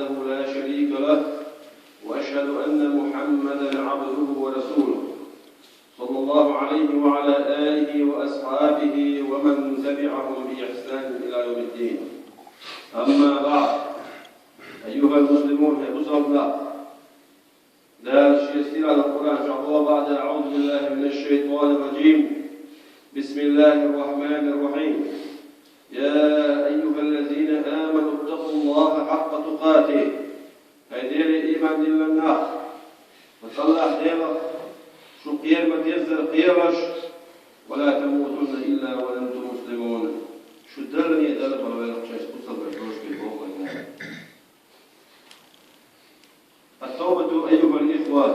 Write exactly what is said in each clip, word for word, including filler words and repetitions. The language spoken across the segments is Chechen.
وحده لا شريك له، وأشهد أن محمدا عبده ورسوله، صلى الله عليه وعلى آله وأصحابه ومن تبعهم بإحسان إلى يوم الدين. أما بعد، أيها المسلمون, хӀай бусалба нах, Дала шен сийлахь Къуръан чу боху: بعد أعوذ بالله من الشيطان الرجيم. بسم الله الرحمن الرحيم. يا أيها الذين آمنوا اتقوا الله حق تقاته. ХӀай Деле иман диллина нах, ва Аллахь Делах шу кхера ма-деззара кхералаш, ولا تموتن إلا وأنتم مسلمون. Шу даране а дарбан велахь, шайца бусалба долуш хила боху вай Дала. التوبة أيها الإخوة.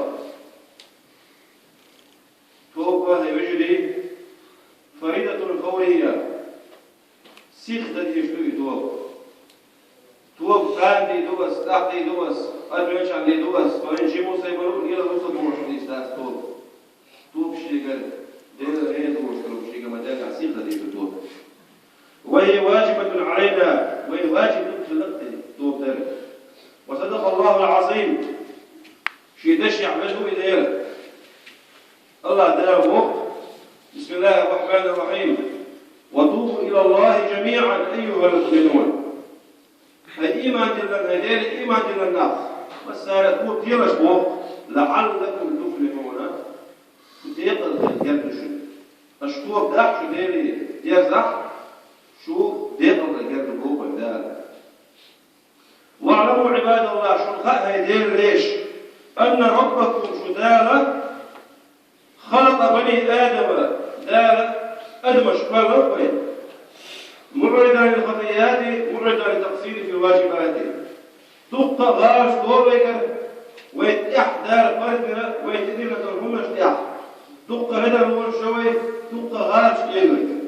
Тоба, хӀай вежарий, فريضة فورية. Сиха дан дезаш ду и тоба. Тоба кхана дийр ду ас, тӀаккха дийр ду ас, къа доьлча дийр ду ас, тхоьна жима сай бару, лела ву ца бохуш дийр дац тоба. Тоба шегара, Дела реза волуш хилар шега ма-дарра, сиха дан дезаш ду тоба. وهي واجبة علينا, вайна важиб ду хилла тоба дар. وصدق الله العظيم. Шен дашехь веза ву и Дела. Аллахь Дала боху: بسم الله الرحمن الرحيم. وتوبوا إلى الله جميعا أيها المؤمنون. ХӀай иман диллина, хӀай Деле иман диллина нах, массара а тоба делаш боху, لعلكم تفلحون. Шу декъала хила герга ду шуна. Аша тоба дахь шу Деле дерзахь, шу декъала хила герга ду боху вай Дала. واعلموا عباد الله, шуна хаьа, хӀай Делан леш, أن ربكم, шу Дала, خلق بني آدم, Дала адамаш кхоьллина вай, معرضا للخطيئات معرضا للتقصير في الواجبات. Дуккха а гӀалаш дора вайгара, вай тӀехь Дала парз дина, вай тӀедиллина долу хӀуманаш тӀехь. Дуккха а редар волуш вай, дуккха а гӀалаш дора вайгара.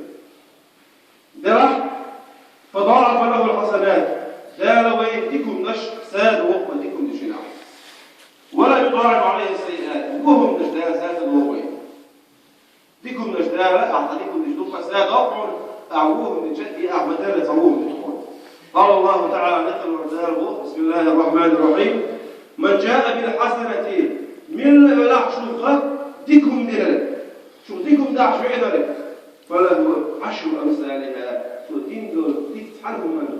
Делахь, فضاعف له الحسنات, Дала вайн дика хӀуманаш сада воккху вайн дика хӀуманаш динахь. ولا يضاعف عليه السيئات, вон хӀуманаш Дала сада воккху вайн. Дика хӀуманаш Дала, ахьа дика хӀуманаш дукха сада воккху хьуна, ахьа вон хӀуманаш чӀогӀа, ахьа ма-дарра цхьа вон хӀума дукха. قال الله تعالى, Дала боху, بسم الله الرحمن الرحيم. من جاء بالحسنة, милла велахь шух дика хӀума динарг, шух дика хӀума дахьаш веанарг, فله عشر أمثالها, цо дина долу дика цхьана хӀуманна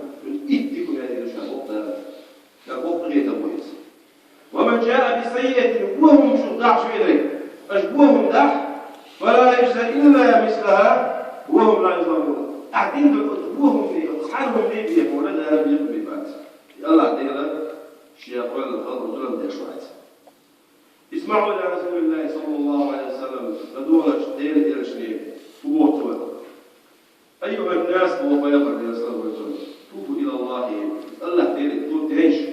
итт дика хӀума деза ша боху Дала. Ша боху къинхетам бу иза. ومن جاء بالسيئة, вон хӀума шух дахьаш веанарг, аша вон хӀума дахь, فلا يجزى إلا مثلها وهم لا يظلمون. Ахьа дина долу оцу вон хӀуманна, оцу цхьана хӀуманна бехке Дала бекхам бийр бац. И Аллахь Дела шен кхоьллина халкъана зулам деш вац. اسمعوا إلى رسول الله صلى الله عليه وسلم, ладогӀалаш Делан элчане, хӀун боху цо: أيها الناس, хӀай пайхамар, Делера салам хуьлда цунна, توبوا إلى الله, Аллахь Деле тоба дайша,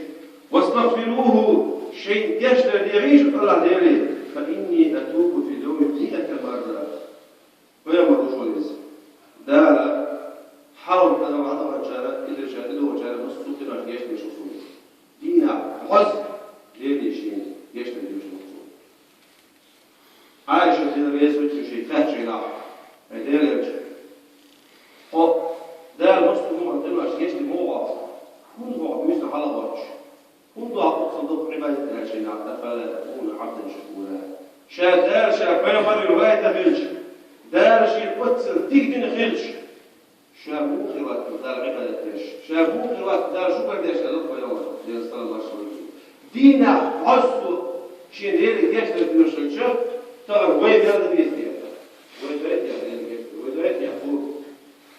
واستغفروه, шайна гечдар дехийша Аллахь Деле, فإني أتوب في اليوم مائة مرة. Пайхамар ву шуна иза. Дала хьалха адам хьадаханчара, иза ша тӀедогӀучара массо а къинош гечдеш ву суна. Дийнахь бӀозза Деле шена гечдар деш ву суна. Ӏайша, Дела реза хуьлда цунна, шега хаьттича, хӀай Делан элча, хьо Дала массо а хӀуманна къинош гечдина ма ву хьо, хӀунда хьо буьйсанна хьалагӀоттуш? ХӀунда хьо оццул дукха Ӏибадат дина шена, أفلا أكون عبدا شكورا? Ша Дала, ша пайхамар ваийтина хилча, Дала шена оццул дика дина хилча, ша муха хир вац Далла Ӏибадат деш? Ша муха хир вац Далла шукар деш? Аьлла пайхамара, Делера салам хуьлда цунна. Дийнахь бӀозза шена Деле гечдар деш хилча, тахана вай мел дан деза те? Вай дойтехь Деле гечдар? Вай дойтехь боху?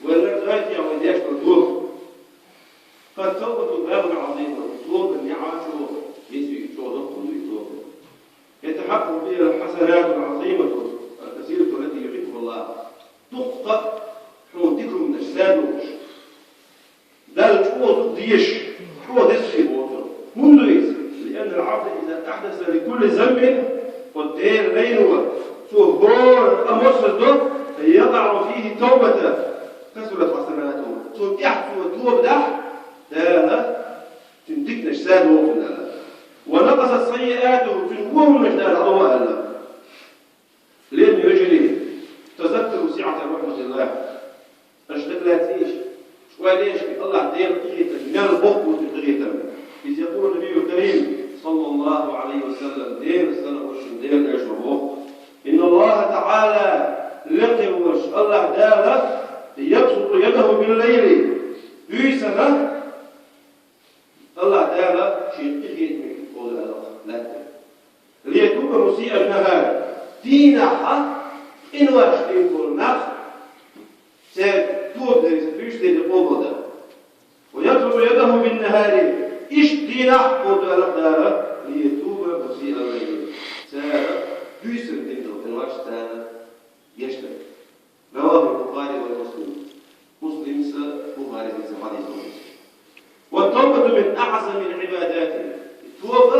Вай лар дойтехь вай деш долу духу? فالتوبة باب عظيم, тоба неӀалт чӀогӀа, веза, чӀогӀа доккха хӀума ду и тоба. يتحقق بها الحسنات العظيمة الكثيرة التي يحبها الله. Дуккха а хьуна дика хӀуманаш садоӀуш, Далла чӀогӀа зуда дезаш, чӀогӀа деза шен боху. ХӀунда иза? لأن العبد إذا أحدث لكل ذنب, оцу Делан лайно, цо хӀора къа массо а до, يقع فيه توبة كثرت حسناته. Цунна тӀехь цо тоба дахь, Дала цуьнан диканаш садоӀу Дала. ونقصت سيئاته, цуьнан вон хӀуманаш Дала дӀадоху аьлла. Леррина вежарий, تذكروا سعة رحمة الله. Аша дагалаьцнийша, шуьга лаьцна Аллахь Делан къинхетам мел боккха бу, къинхетам. إذ يقول صلى الله عليه وسلم, Делан салам хилда цунна, Делан элчано боху: إن الله تعالى, лекха волуш АллахӀ Дала, يبسط يده بالليل, буьйсанна АллахӀ Дала шен къинхетамехь кхоллаялахь лаьттах. ليتوب مسيء النهار, дийнахь къинош дина болу нах, церан тоба дерг, буьйса дерг къобалдан. ويبسط يده بالنهار, иштта дийнахь кхоллаялахь Дала, ليتوب مسيء الليل, цара буьйсанна дина долу къинош царна гечдан. رواه البخاري ومسلم, Муслимас, Бухарис дийцина хьадис ду. والتوبة من أعظم العبادات, тоба,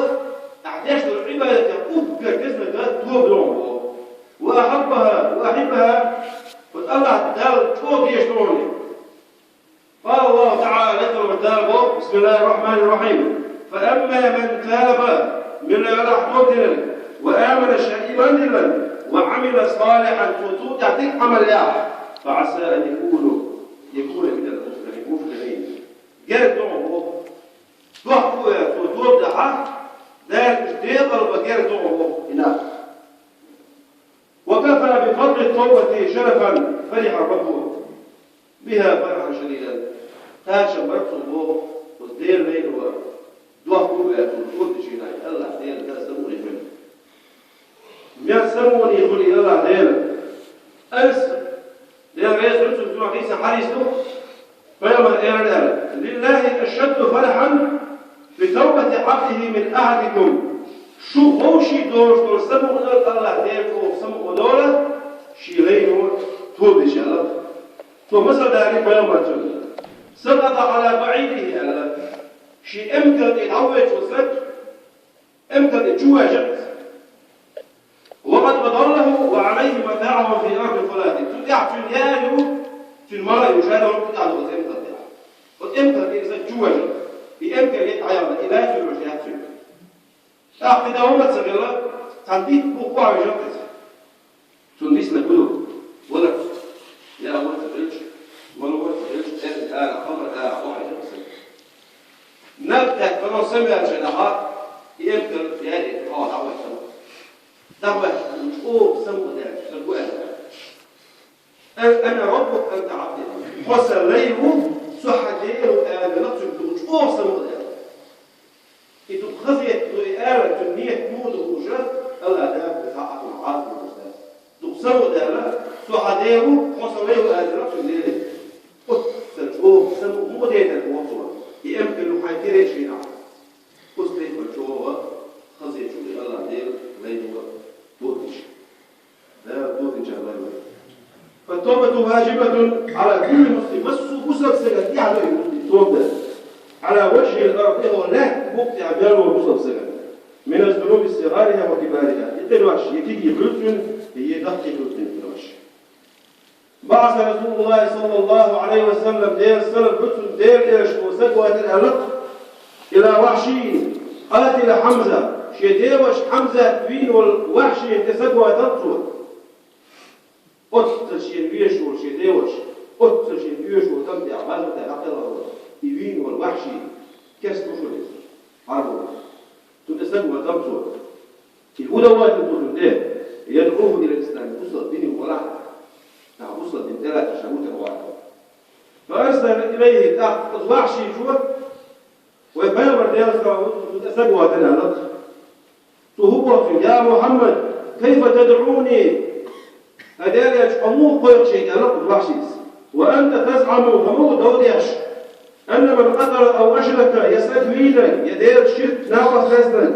ахь деш долу Ӏибадатех уггар деза тоба ду боху. وأحبها, وأحبها, вот АллахӀ Дала чӀогӀа дезаш долу. قال الله تعالى, Дала боху: بسم الله الرحمن الرحيم. فأما من تاب, муьлхха ахь тоба дина, وآمن, шен ийман диллина, وعمل صالحا, цо цул тӀаьхьа дика Ӏамал яхь, فعسى أن يكون, يكون من المفلحين, муфлихьийн. Герга ду боху. Дохко ваьлла цо тоба дахь, Дала уьш декъал бан герга ду боху и нах. وكفى بفضل التوبة شرفا فرح الرب بها فرحا شديدا. Кхачам бара цо боху, оцу Делан лайно дохко ваьлла цо тоба дича, АллахӀ Дела мел самукъане хуьлу. Мел самукъане хуьлу АллахӀ Дела. Ас Делан реза вуьйцург дуьхьа дийца хьадис ду, пайхамар элира аьлла: لله أشد فرحا بتوبة عبده من أحدكم. Шу вовшийн долуш долу самукъане АллахӀ Дела чӀогӀа самукъадолу, шен лайно тоба дича аьлла. Цо масал далийна пайхамара цунна: سقط على بعيره аьлла. Шен эмкал тӀе дӀавоьдучу стаг, эмкал тӀе чу ваьжна иза. وقد أضله وعليه متاعه في أرض فلاة. Цу тӀехь цуьнан яа ю, цуьнан мала а ю, ша долу цу тӀехь долу эмкал тӀехь. Оцу эмкал тӀе иза чу ваьжна. И эмкал тӀе дӀаяхна, и лаьцна йолуш яц цуьнан. ТӀаккха кхин дан хӀума ца хилла, цхьана дитт бу къохьа вижна иза. Цунна дисна хӀун ду? Вала, яа вон ца хилча, мала вон ца хилча, эрна ара, хамар ара, къохьа вижна иза. Наб тӀехь, кхано самаьрча нахьа, и эмкал яа, хьо дӀаваьлла. ДӀаваьлла, чӀогӀа самукъадаьлла, сан гу аьлла. أنا ربك وأنت عبدي. Хьо сан лай ву, со хьан Дела ву аьлла, цуьнга дукха чӀогӀа самукъадаьлла. И дукха хазахетта ду и аьлла, цуьнан нийят муха ду хууш, АллахӀ Дала цхьаъ а хьуна Ӏазап луш дац. Дукха самукъадаьлла, со хьан Дела ву, хьо сан лай ву аьлла, цуьнан леле. Оццул чӀогӀа самукъа муха дайтар боху цо, и эмкал ю хьайн киречу дийнахь. Оцу тайпана чӀогӀа хазахетта ду и АллахӀ Дела лайно тоба дича. Дала тоба динчарах вай. فالتوبة واجبة على كل مسلم. Массо а бусалба стагана тӀехь ду и тоба дан. على وجه الأرض, хӀокху лаьттан букъа тӀехь мел волу бусалба стагана. من الذنوب صغارها وكبارها. И къинош, я кегий хуьлу цуьнан, я даккхий хуьлу цуьнан къинош. بعث رسول الله صلى الله عليه وسلم, Делан салам хуьлда цунна, Делан элчано саг вайтина аьлла, إلى وحشي قاتل حمزة, шен деваша Хьамзат вийна волу Вахьшина тӀе саг вайтина цо. Оццул шена везаш волу шен деваша, оццул шена оьшуш волу тӀам тӀехь, гӀазоте дӀакхелхина волу, и вийна волу Вахьши, керста ву шуна иза, Ӏарбо ву. Цунна тӀе саг вайтина цо. И хӀун дан вайтина цо цунна тӀе? يدعوه إلى الإسلام, бусалба дине валахь. Нах бусалба дин тӀелаьцна ша ву тӀе вайтина. فأرسل إليه, тӀаккха оцу Вахьшичо, вай пайхамар, Делан салам хуьлда цунна, цунна тӀе саг вайтина аьлла. Цо хӀун боху цуьнга: يا محمد، كيف تدعوني؟ Хьан Делан элча, хьо муха кхойкху шайга аьлла оцу Вахьшис. وأنت تزعم, хьо муха дов деш, أن من قتل أو أشرك, я саг вийнарг, я Делан ширк, накъост хезнарг,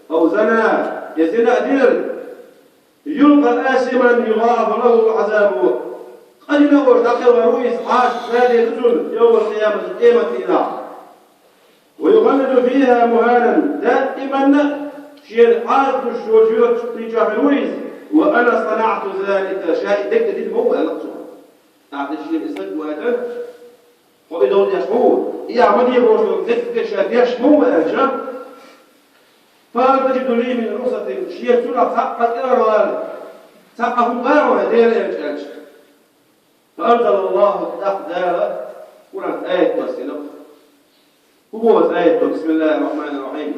أو زنى, я зина а динарг, يلقى آثما يضاعف له العذاب. Къа дина волуш дӀакхелхина ву иза, Ӏазап ца деза цунна, يوم القيامة, къематдийнахь. ويخلد فيها مهانا, даиманна шена Ӏазап луш йолчу жоьжахатин чохь хир ву иза. وأنا صنعت ذلك, ша и дерг дина ма ву аьлла цо. Ахьа шена и саг вайтина, хьо и дов деш ма ву, и ахьа ма де бохуш долу дерг ша деш ма ву аьлча, فهل تجد لي من رخصة, шена цунах цхьа а кӀелхьарвала, цхьа а хӀума гӀар вай Делан элча аьлча. فأنزل الله, тӀаккха Дала Къуръан аят доссийна. ХӀун боху аят? بسم الله الرحمن الرحيم.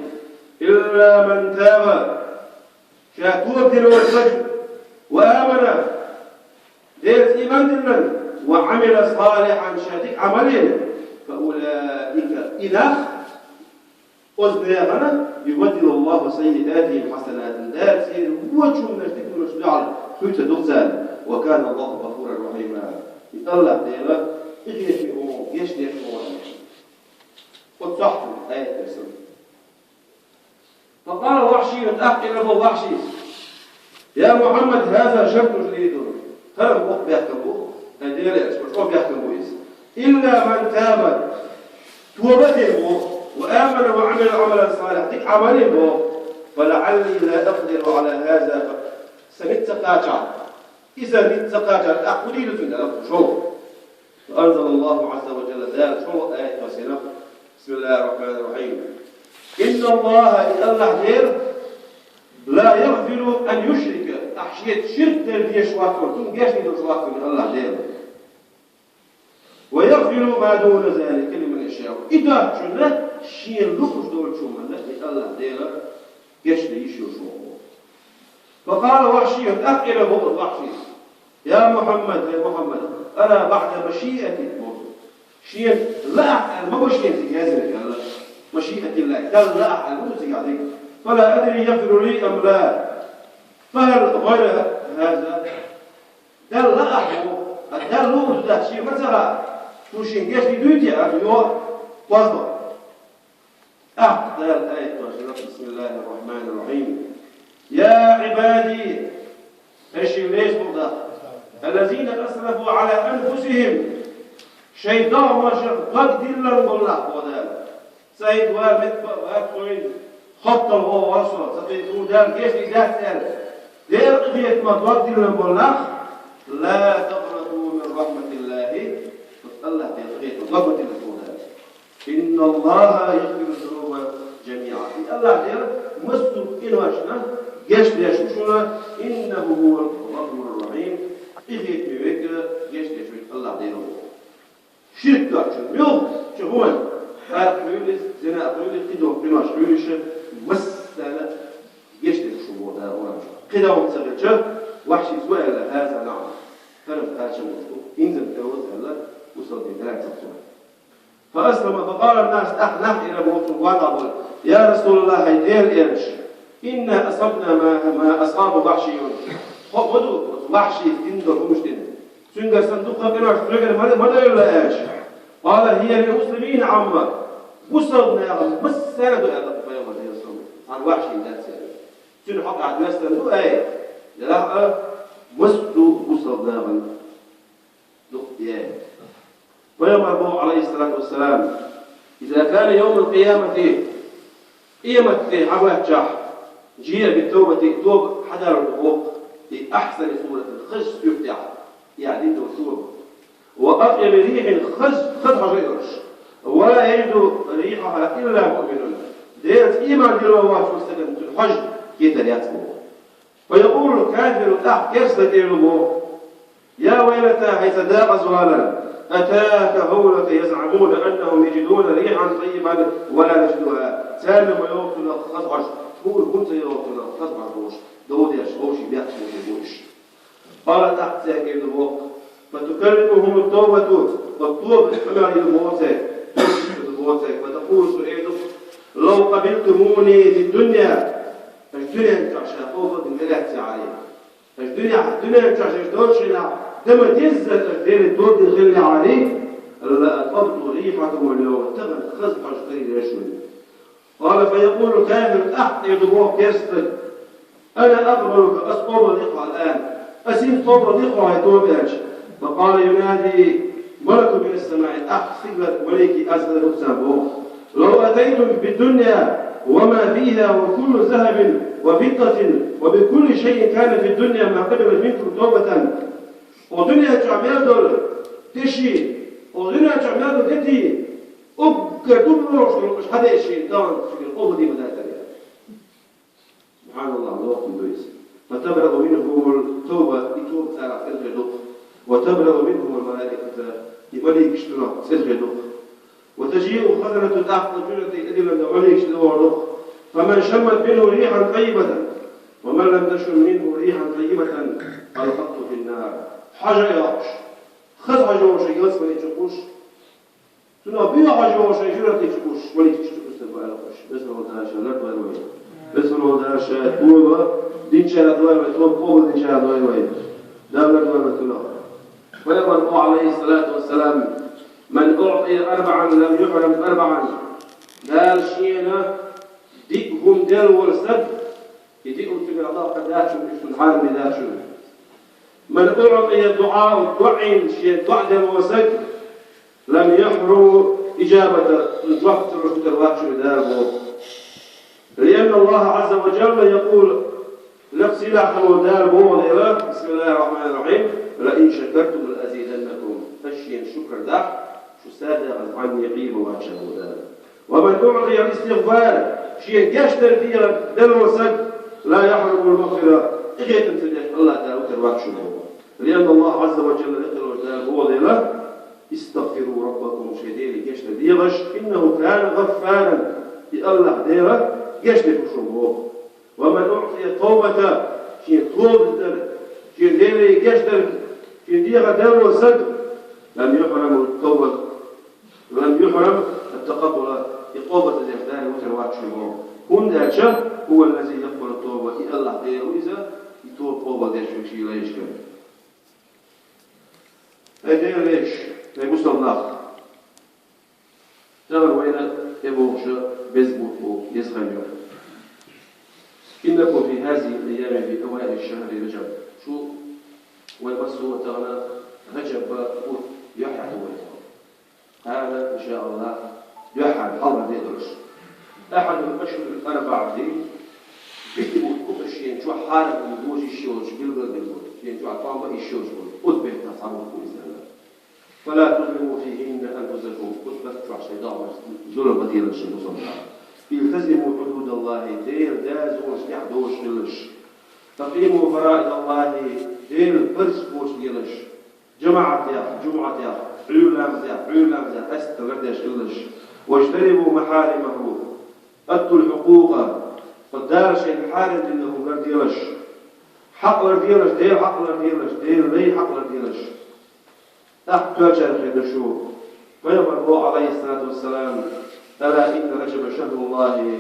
إلا من تاب, ша тоба дина волча сага, وآمن, Делаца иман диллина, وعمل صالحا, ша дика Ӏамал йина, فأولئك, и нах, оцу нахана, يبدل الله سيئاتهم حسنات, Дала церан вочуннаш диканаш дуьхьал хуьйцур ду царна, وكان الله غفورا رحيما. И АллахӀ Дела къинхетаме волу, гечдеш волу ву. Оцу сохьтана аят дерг ду. فقال وحشي, тӀаккха элира Вахьшис: يا محمد, هذا شرط جديد. ХӀара боху бехкам бу, хӀай Делан элча, чӀогӀа бехкам бу иза. إلا من تاب, тоба дина боху, وآمن وعمل عملا صالحا, дика Ӏамал йина боху, فلعلي لا أقدر على هذا, сан ницкъ ца кхачахь, иза ницкъ ца кхачахь, тӀаккха хӀун дийр ду цунна, аьлла шолгӀа. فأنزل الله عز وجل, Дала шолгӀа аят доссийна. بسم الله الرحمن الرحيم. إن الله, и АллахӀ Дела, لا يغفر أن يشرك, ахь Шеца ширк дар дезаш вац, цунна гечдеш вац АллахӀ Дела. ويغفر ما دون ذلك لمن يشاء. И доцучунна, шена луъуш долчунна и АллахӀ Дела гечдан йиш йолуш ву. فقال وحشي, тӀаккха элира боху Вахьшис: يا محمد, хӀай Мухьаммад, أرى بعد مشيئتك, боху. Шена лаахь аьлла ма бу шена цига яздинарг аьлла. مشيئة الله, Далла лаахь аьлла ма бу цигахь дерг. فلا أدري يغفر لي أم لا. فهل غير هذا؟ Далла лаахь бу, а Далла луъург ду дац шена ма ца хаьа, цо шена гечдийр дуй те аьлла, йо, кхозлагӀа. ТӀаккха Дала аят доссийна: بسم الله الرحمن الرحيم. يا عبادي, хӀай шен вежарий, الذين أسرفوا على أنفسهم, шайн дегӀмашах дог диллина болу нах, боху Дала. Сайн ван метта а вац суна, хоттал гӀо ван со, ца тӀе суна Дала гечдийр дац аьлла, Делан къинхетамах дог диллина болу нах, لا تقنطوا من رحمة الله, оцу АллахӀ Делан къинхетамах дог ма диллалаш, боху Дала. إن الله يغفر الذنوب جميعا. И АллахӀ Дела массо а къиношна гечдеш ву шуна, إنه هو الغفور الرحيم. Къинхетаме верг, гечдеш верг АллахӀ Дела ву. Ширк доцучунна, муьлххачу хӀуманна, къаракъ хуьлийла, зина хуьлийла, кхидолу къинош хуьлийла, массарна гечдеш ву шуна, боху Дала Къуръан чохь. КхидӀа хӀума ца хилча, Вахьшис ма аьлла: هذا نعم. ХӀара кхачам долуш ду, хӀинца а тӀе ваза аьлла, мусалдин дараца ца. فأسلم فقال الناس, тӀаккха нах элира боху цуьнга, ван дӀа а баьлла: يا رسول الله, хӀай Делан элча, إنا أصبنا ما، ما أصاب وحشي. Хьо ма ду, оцу Вахьшис дина долу хӀуманаш дина. Цуьнгара санна дуккха къинош цуьнгара ма, ма девлла аьлла. قال هي للمسلمين عامة. Бусалба нахана массарна ду аьлла Пайхамара, Делан салам. Цхьана Вахьшина дац аьлла. Цуьнан хьокъехь доьссина ду аят. Делахь а, массо а бусалба нахана ду и аят. Пайхамара боху, عليه الصلاة والسلام: إذا كان يوم القيامة, къематде хьан ваьччахь, جيء بالتوبة, тоба хьадалур ду боху, بأحسن صورة, хазачу суьртехь, яъни тоба. وأطيب ريح, хаза, хаза хьожа а йолуш. ولا يجد ريحها إلا مؤمن. Делаца ийман диллина воцучу стагана цуьнан хьожа кхетар яц боху. فيقول الكافر, тӀаккха керста стаг эр ду боху: يا ويلتى, хӀай сан декъаза валар! أتاك هؤلاء يزعمون أنهم يجدون ريحا طيبة ولا نجدها. Царна ма йогӀу цунах хаза хьожа, тхуна хӀунда ца йогӀу цунах хаза хьожа бохуш, дов деш, вовшийн бехк бу уьш. قال, тӀаккха цаьрга эр ду боху: فتكلمهم التوبة, оцу тобас къамел йина боху цаьрга, боху цаьрга, فتقول, цо эр ду: لو قبلتموني في الدنيا, аша дуьнен чохь ша къобалдина хир яц аьлла, аша дуьненахь, дуьнен чохь аша долчу хенахь, дан ма деззара аша Деле тоба дина хиллехьара, لأطبت ريحكم اليوم, тахана хаза хьожа хир яра шуна. قال فيقول الكافر, тӀаккха эр ду боху керста стаг: أنا أقبلك, ас къобалдо хьо алан. Ас хӀинца къобалдо хьо хьайн тоба аьлча. فقال ينادي ملك من السماء, тӀаккха стигалара малике аз хилар ду царна боху: لو أتيتم بالدنيا وما فيها وكل ذهب وفضة وبكل شيء كان في الدنيا ما قبلت منكم توبة. Оцу дуьнен чохь мел долу деши, оцу дуьнен чохь мел долу дети, уггар ду бохуш долу аша хьан деши, тахана шуьгара къобалдийр ма дац аьлла. СубхьаналлахӀ, лохкур ду иза. فتبرأ منهم التوبة, и тоба царах цӀерхир ду-кх. وتبرأ منهم الملائكة, и маликаш цунах цӀерхир ду-кх. وتجيء خزنة, тӀаккха жуьжтий тӀедиллина маликаш тӀедогӀур ду-кх. فمن شمت منه ريحا طيبة ومن لم تشم منه ريحا طيبة ألقته في النار. Хьажа йоахаш, хаза хьажа йоахаш, ялсмани чу кхуш, цунах буьйха хьажа йоахаш, жуьрати чу кхуш, валик чу кхуш, ца баьлла кхуш. Веза волча Дала ша лардойла вай. Веза волча Дала ша тоба динчара дойла вай, тоба къобал динчара дойла вай. Дала лардойла вай цунах. Пайхамара боху, عليه الصلاة والسلام: من أعطي أربعا لم يحرم أربعا. Дала шена диъ хӀума делла волу саг, и диъ хӀума цуьнан даккха дац шуна, уьш цунна хьарам дац шуна. من أعطي دعاء الدعاء, шен доӀа делла волу саг, لم يحرم إجابته, цунна жоп ца луш хӀуттур вац шуна Дала боху. لأن الله عز وجل يقول, лекха сийлахь волу Дала боху дела, بسم الله الرحمن الرحيم: لئن شكرتم لأزيدنكم. Ас шена шукр дахь, шу садаӀаза Ӏанне къийла ма вац ша боху Дала. ومن أعطي الاستغفار, шена гечдар дегӀа делла волу саг, لا يحرم المغفرة, къинхетам ца деш АллахӀ Дала хӀуттур вац шуна боху. لأن الله عز وجل, лекха волчу Дала боху дела, استغفروا ربكم, шен Деле гечдар дегӀаш, إنه كان غفارا, и АллахӀ Дела гечдеш ву шуна боху. ومن أعطي التوبة, шен тоба дитар, шен Деле гечдар, шен дегӀа делла волу саг, لم يحرم التوبة, لم يحرم التقبل, и къобал деш Дала хӀуттур вац шуна боху. ХӀунда аьлча, هو الذي يقبل التوبة, и АллахӀ Дела ву иза, и тоба къобал деш верг шен лайшкара. Хьай Делан лайш, хьай мусал нах. Тахана вайна тӀебогӀуш беза бутт бу, еза хан ю. إنكم في هذه الأيام في أوائل شهر رجب. Шу, вай массо а тахана Раджаб бутт юьхьӀаьржа вай тахана. Кхана, иншааллахӀ, юьхьӀаьржа хьалха де долуш. أحد الأشهر الأربعة, биъ бутт бу шена чохь хьарам бу бохуш йиш йолуш билгалдина бутт, шена чохь тӀом бан йиш йолуш бутт, оцу беттан цхьа бутт бу иза. فلا تظلموا فيهن أنفسكم, оцу баттахь шайн дегӀ зулам ма делаш шайн мусалманаш. التزموا حدود الله, Делан дозанаш тӀехь долуш хилалаш. أقيموا فرائض الله, Делан парз бохуш лелаш. ЖамаӀатехь, жумӀатехь, Ӏуьйра ламазехь, Ӏуьйра ламазехь, къаьстта лардеш хилалаш. واجتنبوا محارمه, أدوا الحقوق, Дала шайна хьарам дина хӀума ларделаш. Хьакъ ларделаш, Делан хьакъ ларделаш, Делан лай хьакъ ларделаш. ТӀаккха тоьллачаьрга хир ду шу. Пайхамара боху, عليه الصلاة والسلام: ألا إن رجب شهر الله,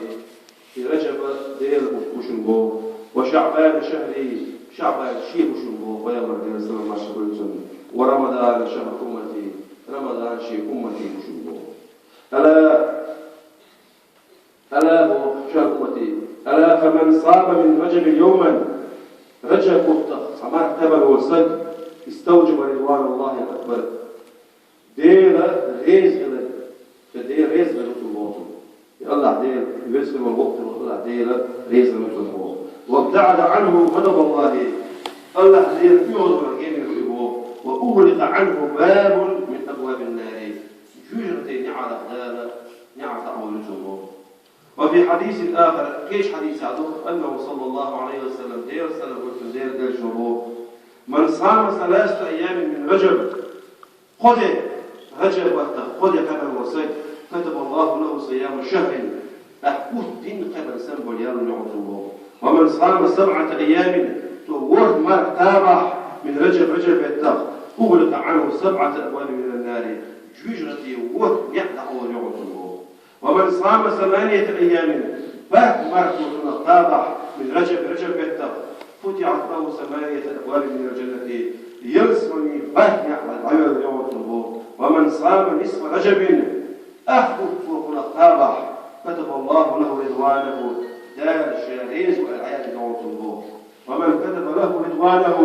и Раджаб Делан бутт бу шуна боху, وشعبان شهري, ШаӀбан шен бу шуна боху, Пайхамара, Делан салам-маршалла хуьлда цунна, ورمضان شهر أمتي, Рамадан шен умматан бу шуна боху. ألا ألا боху, шен умматан. ألا فمن صام من رجب يوما, Раджаб бутта цхьа марха кхаьбна волу саг, استوجب رضوان الله الأكبر, Делан реза хилар, ша Дела реза хир ву цунна боху. И АллахӀ Дела, веза хир волу, воккха хир волу АллахӀ Дела реза хир ву цунна боху. وابتعد عنه غضب الله, АллахӀ Делан оьгӀазвар генвина ву и боху. وأغلق عنه باب من أبواب النار, жоьжахатин неӀарах Дала неӀар дӀакъовлина цунна боху. وفي حديث آخر, кхечу хьадисехь ду, أنه صلى الله عليه وسلم, Делан салам хуьлда цунна, Делан элчано боху: من صام ثلاثة أيام من رجب, кхо де, Раджаб баттах кхо де кхаьбна волу саг, كتب الله له صيام شهر, ахь бутт дин кхаьбна санна болу ял лур ю цунна боху. ومن صام سبعة أيام, цо ворхӀ марха кхабахь, من رجب, Раджаб беттах, أغلق عنه سبعة أبواب من النار, жоьжахатин ворхӀ неӀ дӀакъовлур ю цунна боху. ومن صام ثمانية أيام, бархӀ марха цо цунах кхабахь, من رجب, Раджаб беттах, فتحت له ثمانية أبواب من الجنة, ялсаманин бархӀ неӀ дӀайоьллур ю цунна боху. ومن صام نصف رجب, ах бутт цо цунах кхабахь, كتب الله له رضوانه, Дала ша реза ву аьлла хьаязйина ю цунна боху. ومن كتب له رضوانه,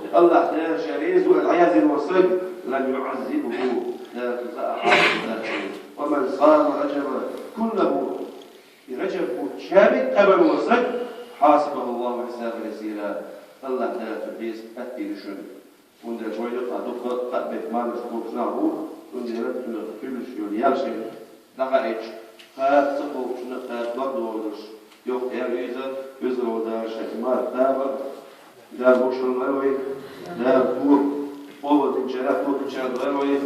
и АллахӀ Дала ша реза ву аьлла хьаязйина волу саг, لم يعذبه, Дала цунна цкъа а Ӏазап ца деш. ومن صام رجب كله, и Раджаб бутт ша бен кхаьбна волу саг, حاسبه الله حسابا يسيرا, АллахӀ Дала цуьнан хьесап атта дийр ю шуна. ХӀунда аьлча вайна юкъахь дукха кхаа беттан мархаш кхочуш нах бу, цундела цунах туьллуш йолу ял шайна дӀахаийча, кхаба ца кхочушна, кхаба дог догӀуш, йоккха ял ю иза, веза волу Дала шайн марха кхаба, Дала вовшахкхетийла вай, Дала тоба къобалдинчарах, тоба динчарах дойла вай.